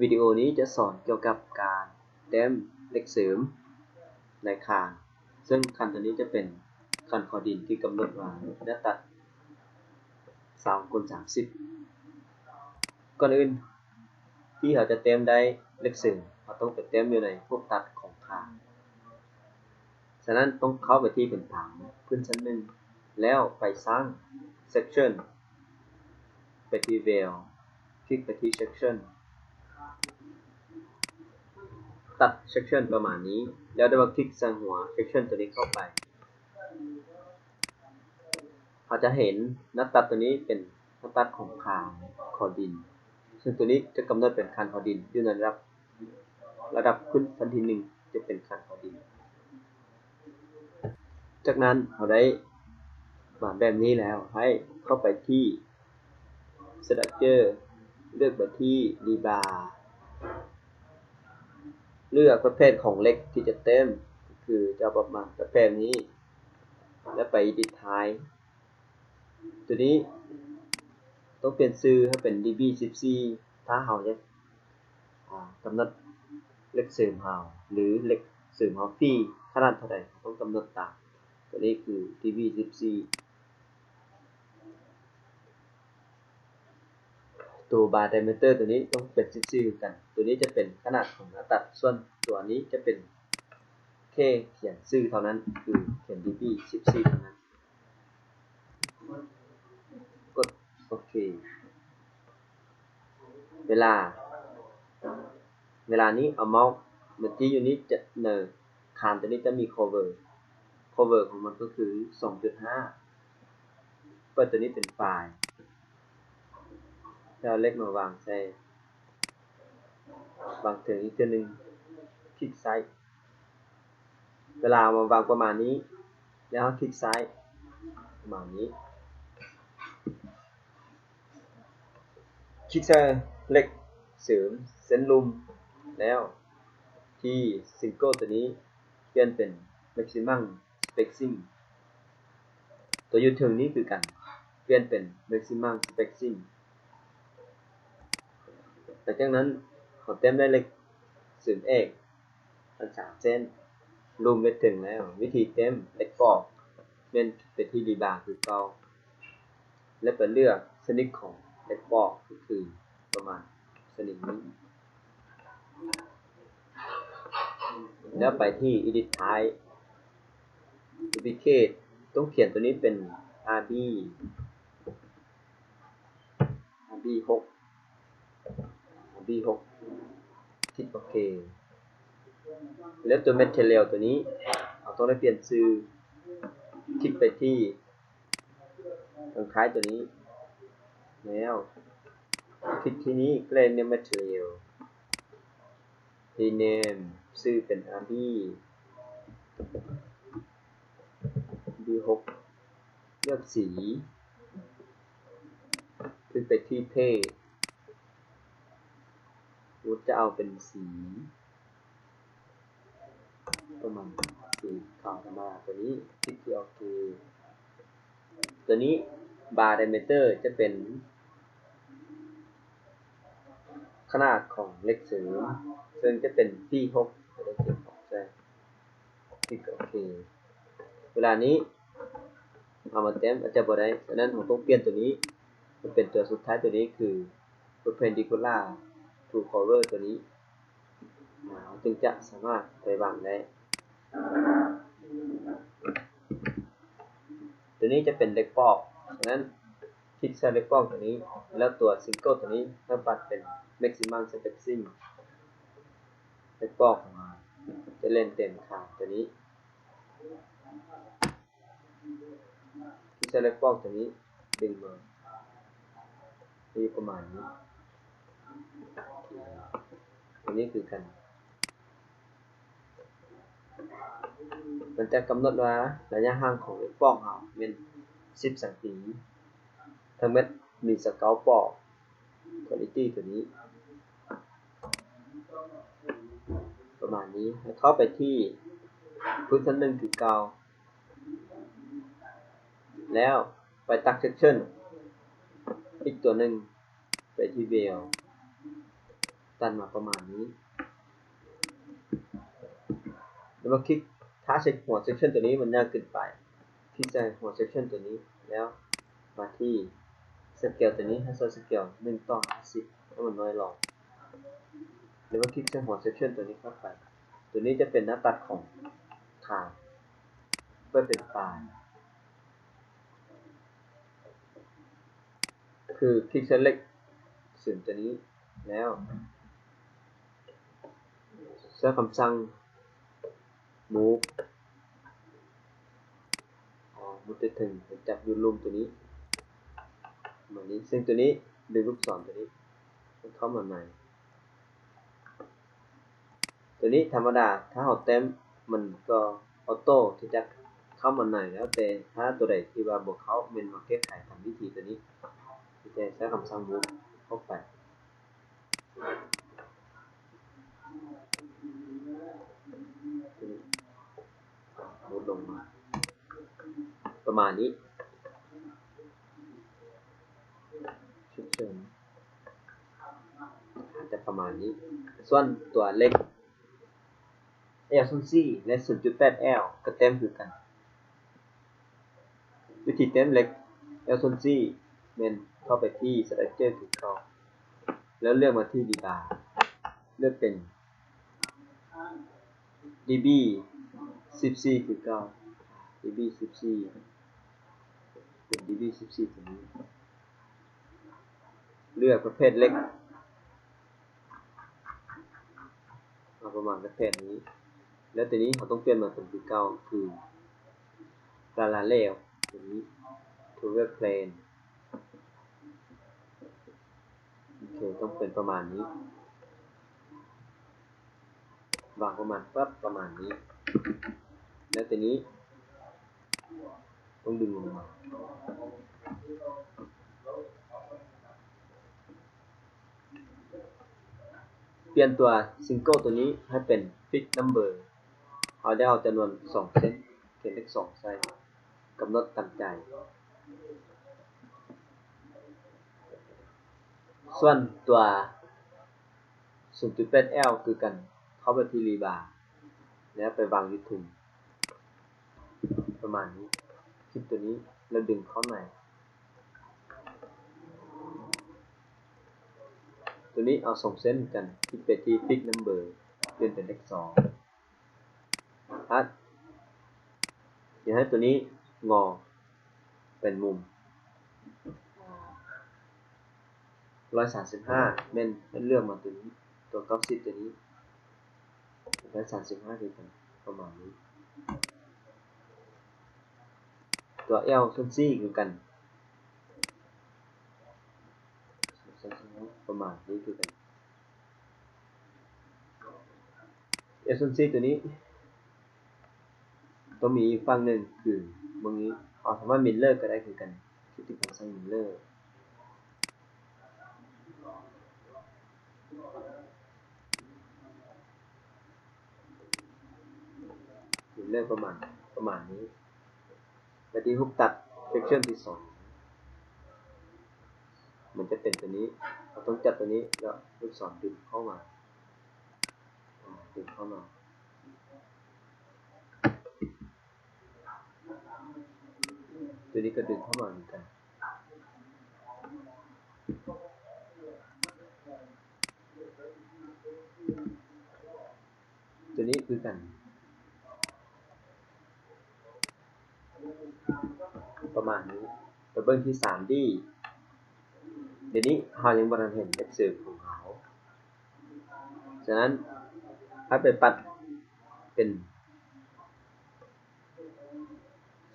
ວິດີໂອນີ້ຈະສອນກ່ຽວກັບການເຕີມເຫຼັກເສີມໃນຄານ, ເຊິ່ງຄານໂຕນີ້ຈະເປັນຄານຄໍດິນທີ່ກຳນົດວ່າໜ້າຕັດຊາວຄູນສາມສິບ. ກ່ອນອື່ນທີ່ເຮົາຈະເຕີມໄດ້ເຫຼັກເສີມ, ເຮົາຕ້ອງໄປເຕີມຢູ່ໃນຮູບຕັດຂອງຄານ. ສະນັ້ນຕ້ອງເຂົ້າໄປທີ່ພື້ນຖານ, ພື້ນຊັ້ນໜຶ່ງ ແລ້ວໄປສ້າງ section ໄປທີ່ Weld ຄລິກໄປທີ່ section ຕັດ section ປະມານນີ້ ແລ້ວໄດ້ມາຄລິກໃສ່ຫົວ section ໂຕນີ້ເຂົ້າໄປ. ເຮົາຈະເຫັນໜ້າຕັດໂຕນີ້ເປັນໜ້າຕັດຂອງຄານຄໍດິນ, ເຊິ່ງໂຕນີ້ຈະກຳນົດເປັນຄານຄໍດິນຢູ່ໃນລະດັບ, ລະດັບຂຶ້ນຊັ້ນທີໜຶ່ງຈະເປັນຄານຄໍດິນ. ຈາກນັ້ນເຮົາໄດ້ມາແບບນີ້ແລ້ວ, ໃຫ້ເຂົ້າໄປທີ່ Structure ເລືອກໄປທີ່ Rebar ເລືອກປະເພດຂອງເຫຼັກທີ່ຈະເຕີມ, ຄືຈະເອົາປະມານປະເພດນີ້ ແລ້ວໄປ Edit Type. ໂຕນີ້ຕ້ອງປ່ຽນຊື່ໃຫ້ເປັນ ດີບີ ສິບສີ່ ຖ້າເຮົາຢາກ ອາ ກຳນົດເຫຼັກເສີມເຮົາ ຫຼື ເຫຼັກເສີມເຮົາຟຣີຂະໜາດເທົ່າໃດ ເຮົາຕ້ອງກຳນົດຕາມ. ໂຕນີ້ຄື ດີບີ ສິບສີ່. ໂຕ Bar Diameter ໂຕນີ້ຕ້ອງເປັນ ສິບສີ່ ຄືກັນ. ໂຕນີ້ຈະເປັນຂະໜາດຂອງໜ້າຕັດ, ສ່ວນຕົວນີ້ຈະເປັນແຄ່ຂຽນຊື່ເທົ່ານັ້ນ, ຄືຂຽນ ດີບີ ສິບສີ່ ເທົ່ານັ້ນ. ກົດໂອເຄ. ເວລາ ເວລານີ້ເອົາເມົາສ໌ມາຈີ້ຢູ່ນີ້ ຈະ ໃນຄານໂຕນີ້ຈະມີ cover, cover ຂອງມັນກໍຄື ສອງຈຸດຫ້າ. ເປີດໂຕນີ້ເປັນໄຟລ໌ ແລ້ວເອົາເຫຼັກມາວາງໃສ່ ວາງເທິງອີກເທື່ອໜຶ່ງ, ຄລິກຊ້າຍ. ເວລາເອົາມາວາງປະມານນີ້ ແລ້ວເຮົາຄລິກຊ້າຍປະມານນີ້, ຄລິກໃສ່ເຫຼັກເສີມເສັ້ນລຸ່ມ ແລ້ວທີ່ Single ໂຕນີ້ປ່ຽນເປັນ Maximum Spacing. ຕົວຢູ່ເທິງນີ້ຄືກັນ, ປ່ຽນເປັນ Maximum Spacing. ຫຼັງຈາກນັ້ນ ເຮົາເຕີມໄດ້ເຫຼັກເສີມເອກທັງສາມເສັ້ນ, ລຸ່ມເລັກເຖິງແລ້ວ. ວິທີເຕີມເຫຼັກປອກແມ່ນໄປທີ່ Rebar ຄືເກົ່າ ແລະ ໄປເລືອກຊະນິດຂອງເຫຼັກປອກ ກໍຄືປະມານຊະນິດນີ້. ແລ້ວໄປທີ່ Edit Type, Duplicate, ຕ້ອງຂຽນຕົວນີ້ເປັນ RB, RB ຫົກ, RB ຫົກ, ຄລິກໂອເຄ. ແລ້ວຕົວ Material ຕົວນີ້ ເຮົາຕ້ອງໄດ້ປ່ຽນຊື່, ຄລິກໄປທີ່ ຂ້າງທ້າຍຕົວນີ້ ແລ້ວຄລິກທີ່ນີ້ Create New Material, Rename ຊື່ເປັນ RB, RB ຫົກ, ເລືອກສີ, ຄລິກໄປທີ່ Paint, ສະມຸດຈະເອົາເປັນສີ ປະມານສີຂາວທຳມະດາຕົວນີ້, ຄລິກທີ່ໂອເຄ. ຕົວນີ້ Bar Diameter ຈະເປັນຂະໜາດຂອງເຫຼັກເສີມ, ເຊິ່ງຈະເປັນ P ຫົກ ຈະໄດ້ຂຽນອອກໃສ່, ຄລິກໂອເຄ. ເວລານີ້ເຮົາມາແຕ້ມອາດຈະບໍ່ໄດ້, ສະນັ້ນເຮົາຕ້ອງປ່ຽນຕົວນີ້ໃຫ້ເປັນຕົວສຸດທ້າຍ, ຕົວນີ້ຄື Perpendicular to Cover ຕົວນີ້. ເຮົາຈຶ່ງຈະສາມາດໄປວາງໄດ້. ຕົວນີ້ຈະເປັນເຫຼັກປອກ, ສະນັ້ນຄລິກໃສ່ເຫຼັກປອກຕົວນີ້ ແລ້ວຕົວ Single ຕົວນີ້ໃຫ້ປັບເປັນ Maximum Spacing. ເຫຼັກປອກຂອງເຮົາຈະເຫຼັ້ນເຕັມຄານຕົວນີ້. ທີ່ໃຊ້ເຫຼັກປອກຕົວນີ້ດຶງມາຢູ່ປະມານນີ້. ຕົວນີ້ຄືກັນ ມັນຈະກຳນົດວ່າໄລຍະຫ່າງຂອງເຫຼັກປອກເຮົາແມ່ນສິບຊັງຕີ, ທັງໝົດມີຊາວເກົ້າປອກ. Quality ຕົວນີ້ ປະມານນີ້. ໃຫ້ເຂົ້າໄປທີ່ພື້ນຊັ້ນໜຶ່ງຄືເກົ່າ ແລ້ວໄປຕັດ section ອີກຕົວໜຶ່ງ, ໄປທີ່ Weld, ຕັດມາປະມານນີ້ ແລ້ວມາຄລິກ ຖ້າເຊັກຫົວເຊັກຊັນຕົວນີ້ມັນຍາກເກີນໄປ ຄລິກໃສ່ຫົວເຊັກຊັນຕົວນີ້ ແລ້ວມາທີ່ສະເກວຕົວນີ້ ໃຫ້ໃສ່ສະເກວໜຶ່ງຕໍ່ຫ້າສິບ ໃຫ້ມັນນ້ອຍລົງ ແລ້ວມາຄລິກໃສ່ຫົວເຊັກຊັນຕົວນີ້ເຂົ້າໄປ ຕົວນີ້ຈະເປັນໜ້າຕັດຂອງຂາ ເປີດເປັນປາຍ ຄືຄລິກໃສ່ເຫຼັກເສີມຕົວນີ້ ແລ້ວໃຊ້ຄຳສັ່ງມູຟ ອອກ ໝູຟໄປເຖິງ ຈັບຢູ່ລຸ່ມຕົວນີ້ ປະມານນີ້ ເຊິ່ງຕົວນີ້ດຶງລູກສອນຕົວນີ້ເຂົ້າມາໃນ ຕົວນີ້ທຳມະດາ ຖ້າເຮົາແຕ້ມມັນກໍອອໂຕ້ທີ່ຈະເຂົ້າມາໃນ ແລ້ວແຕ່ ຖ້າຕົວໃດທີ່ວ່າບໍ່ເຂົ້າ ແມ່ນມາແກ້ໄຂຕາມວິທີຕົວນີ້ ມີແຕ່ໃຊ້ຄຳສັ່ງມູຟເຂົ້າໄປ ມູຟລົງມາ ປະມານນີ້ ຊຸກເສີນ ອາດຈະປະມານນີ້ ສ່ວນຕົວເຫຼັກ ແອວສູນສີ່ ແລະ ສູນຈຸດແປດແອວ ກໍແຕ້ມຄືກັນ ວິທີແຕ້ມເຫຼັກ ແອວສູນສີ່ ແມ່ນເຂົ້າໄປທີ່ສະໄລເຈີຄືເກົ່າ ແລ້ວເລືອກມາທີ່ຣີບາ ເລືອກເປັນ ດີບີສິບສີ່ຄືເກົ່າ ດີບີສິບສີ່ ເປັນດີບີສິບສີ່ຕົວນີ້ ເລືອກປະເພດເຫຼັກ ເອົາປະມານປະເພດນີ້ ແລ້ວຕົວນີ້ເຮົາຕ້ອງປ່ຽນມາເປັນຄືເກົ່າ ຄື ປາຣາເລວ ຕົວນີ້ ທາເວີລເພລນ ໂອເຄ ຕ້ອງເປັນປະມານນີ້ ວາງປະມານປັບ ປະມານນີ້ ແລ້ວຕົວນີ້ຕ້ອງດຶງລົງມາ ປ່ຽນຕົວຊິງໂກ້ຕົວນີ້ໃຫ້ເປັນຟິກນຳເບີ ເຮົາຈະເອົາຈຳນວນສອງເສັ້ນ ຂຽນເລກສອງໃສ່ ກຳນົດຕາມໃຈ ສ່ວນຕົວສູນຈຸດແປດແອວຄືກັນ ເຂົ້າໄປທີ່ຣີບາ ແລ້ວໄປວາງຢູ່ເທິງ ປະມານນີ້ ຄລິກຕົວນີ້ ແລ້ວດຶງເຂົ້າໃນ ຕົວນີ້ເອົາສອງເສັ້ນກັນ ຄລິກໄປທີ່ຟິກນຳເບີ ປ່ຽນເປັນເລກສອງ ຖ້າຢາກໃຫ້ຕົວນີ້ງໍເປັນມຸມ ຮ້ອຍສາມສິບຫ້າ ແມ່ນໃຫ້ເລືອກມາຕົວນີ້ ຕົວເກົ້າສິບຕົວນີ້ ຮ້ອຍສາມສິບຫ້າຄືກັນ ປະມານນີ້ ຕົວແອວສູນສີ່ຄືກັນ ປະມານນີ້ຄືກັນ ເອັສເອັນຊີຕົວນີ້ ຕ້ອງມີອີກຝັ່ງໜຶ່ງຄືເບິ່ງນີ້ ເຮົາສາມາດມິລເລີກໍໄດ້ຄືກັນ ຄລິກທີ່ຄຳສັ່ງມິລເລີ ມີເລື່ອງປະມານ ປະມານນີ້ ແລະ ທີ່ຮູບຕັດ ເຊັກຊັນທີສອງ ມັນຈະເປັນຕົວນີ້ ເຮົາຕ້ອງຈັບຕົວນີ້ ແລ້ວລູກສອນດຶງເຂົ້າມາ ດຶງເຂົ້າມາ ຕົວນີ້ກໍດຶງເຂົ້າມາເໝືອນກັນ. ຕົວນີ້ຄືກັນ ປະມານນີ້ ໄປເບິ່ງທີ່ສາມດີ ດຽວນີ້ເຮົາຍັງບໍ່ທັນເຫັນເລັບເສີມຂອງເຮົາ ສະນັ້ນ ເຮົາໄປປັດເປັນ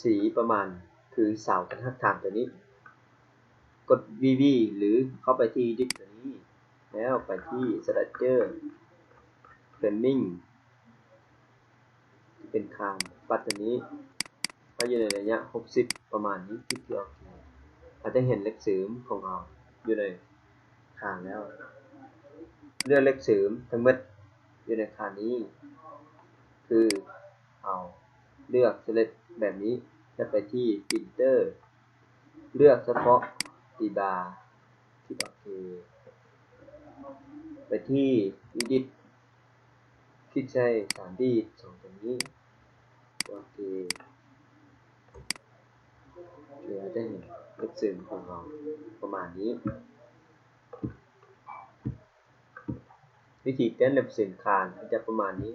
ສີປະມານຄືເສົາບັນທັດຖານຕົວນີ້ ກົດວີວີ ຫຼື ເຂົ້າໄປທີ່ດິບຕົວນີ້ ແລ້ວໄປທີ່ສະໄລເຈີ ເຟຣມມິງ ທີ່ເປັນຄານ ປັດຕົວນີ້ ໃຫ້ຢູ່ໃນໄລຍະຫົກສິບປະມານນີ້ ຄລິກທີ່ໂອເຄ ເຮົາຈະເຫັນເລັບເສີມຂອງເຮົາຢູ່ໃນຄານແລ້ວ ເລືອກເລັບເສີມທັງໝົດຢູ່ໃນຄານນີ້ ຄື ເຮົາເລືອກເຊເລັກແບບນີ້ ແລ້ວໄປທີ່ ຟິນເຕີ ເລືອກສະເພາະຣີບາ ຄລິກໂອເຄ ແລ ທີ່ Edit ຄລິກໃສ່ ສາມດີ ສອງຕົວນີ້ ໂອເຄ ເຮົາຈະເຫັນເລັບເສີມຂອງເຮົາປະມານນີ້. ວິທີແຕ້ມເລັບເສີມຄາງຈະປະມານນີ້.